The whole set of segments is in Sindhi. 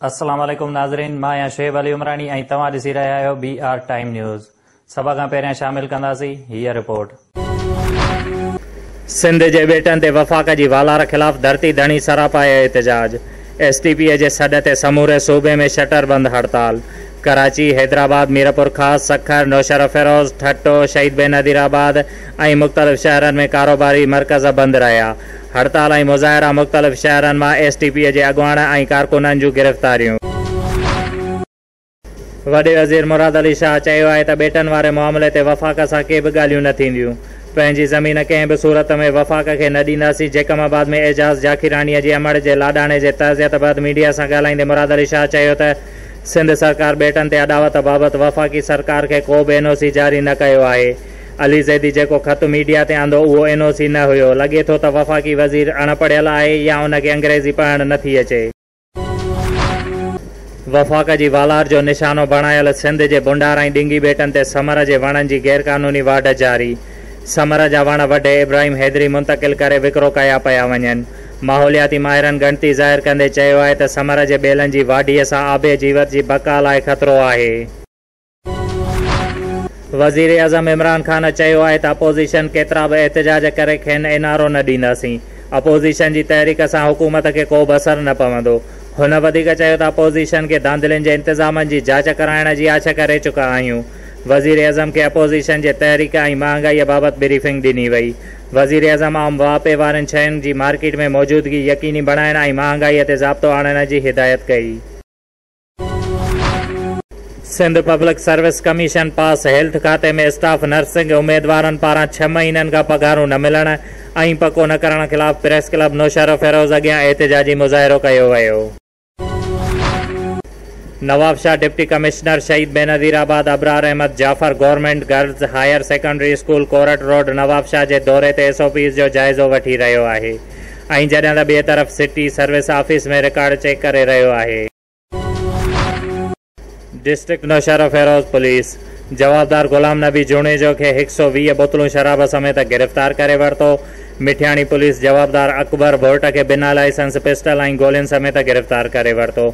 السلام عليڪم ناظرين مان آهيان شعيب علي عمراڻي ۽ توهان ڏسي رهيا آهيو بي آر ٽائيم نيوز سڀ کان پهريان شامل ڪنداسين هيء رپورٽ. سنڌ جي ٻيٽن تي وفاق جي والار خلاف ڌرتي ڌڻي سراپا احتجاج، ايس ٽي پي جي سڏ تي سموري صوبي ۾ شٽر بند هڙتال، ڪراچي، حيدرآباد، ميرپورخاص، سکر، نوشهروفيروز، ٺٽو، شهيد بينظير آباد ۽ مختلف شهرن ۾ ڪاروباري مرڪز بند رهيا. هڙتال ۽ مظاهرا مختلف شهرن مان ايس ٽي پي جي اڳواڻ ۽ ڪارڪنن جون گرفتاريون. وڏي وزير مراد علي شاهه چيو آهي ته ٻيٽن واري معاملي تي وفاق سان ڪي به ڳالهيون نه ٿينديون، پنهنجي زمين ڪنهن به صورت ۾ وفاق کي نه ڏينداسين. جيڪب آباد ۾ اعجاز جاکيراڻي جي امڙ جي لاڏاڻي جي تعزيت بعد ميڊيا سان ڳالهائيندي مراد علي شاهه چيو ته سنڌ سرڪار ٻيٽن تي اڏاوت بابت وفاقي سرڪار کي ڪو به اين او سي جاري نه ڪيو آهي. علي زيدي جيڪو خط ميڊيا تي آندو اهو اين او سي نه هيو، لڳي ٿو ته وفاقي وزير اڻ پڙهيل آهي يا ان کي انگريزي پڙهڻ نه ٿي اچي. وفاق جي والار جو نشانو بڻايل سنڌ جي بنڊار ۽ ڏنگي ٻيٽن تي ثمر جي وڻن جي غيرقانوني واڍ جاري، ثمر جا وڻ وڍي ابراهيم حيدري منتقل ڪري وڪرو ڪيا پيا وڃن. ماحولياتي ماهرن ڳڻتي ظاهر ڪندي چيو آهي ته ثمر جي ٻيلن جي واڍيء سان آبي جيوت جي بقا لاء خطرو آهي. وزيراعظم عمران خان چيو آهي ته اپوزيشن ڪيترا به احتجاج ڪري کين اين آر او نه ڏينداسين، اپوزيشن جي تحريڪ سان حڪومت کي ڪو به اثر نه پوندو. هن وڌيڪ چيو ته اپوزيشن کي ڌانڌلين جي انتظامن جي جاچ ڪرائڻ جي آڇ ڪري چڪا آهيون. وزيراعظم کي اپوزيشن جي تحريڪ ۽ مهانگائي بابت بريفنگ ڏني وئي. وزيراعظم عام واهپي وارين شين جي مارڪيٽ ۾ موجودگي يقيني بڻائڻ ۽ مهانگائي تي ضابطو آڻڻ جي هدايت ڪئي. Sindh public service commission pass health کاتي ۾ اسٽاف نرسنگ اميدوارن پاران ڇهه مهينن کان پگهارون نه ملڻ ۽ پڪو نه ڪرڻ خلاف پريس ڪلب نوشهروفيروز اڳيان احتجاجي مظاهرو ڪيو ويو. Nawabshah deputy commissioner Shaheed Benazirabad Abrar Ahmed Jafar government girls higher secondary school court road Nawabshah جي دوري تي ايس او پيز جو جائزو وٺي رهيو آهي ۽ جڏهن ته ٻئي طرف city service office ۾ record check ڪري رهيو آهي. ڊسٽرڪٽ نوشهروفيروز پوليس جوابدار غلام نبي جوڻيجو کي 120 بوتلون شراب سميت گرفتار ڪري ورتو. مٺياڻي پوليس جوابدار اڪبر ڀورٽ کي بنا لائسنس پسٽل ۽ گولين سميت گرفتار ڪري ورتو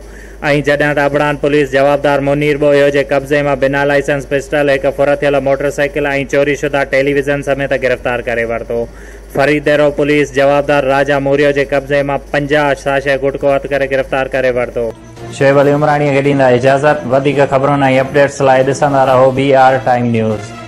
۽ جڏهن ته ابڙان پوليس جوابدار منير ٻوهيو جي قبضي مان بنا لائسنس پسٽل، هڪ ڦر ٿيل موٽرسائيڪل ۽ چوري شده ٽيليويزن سميت گرفتار ڪري ورتو. فريديرو پوليس جوابدار راجا موريو جي قبضي مان 50 ساشي گٽڪو هٿ ڪري گرفتار ڪري ورتو. شعيب علي عمراڻي کي ڏيندا اجازت، وڌيڪ خبرن ۽ اپڊيٽس لاء ڏسندا رهو بي آر ٽائيم نيوز.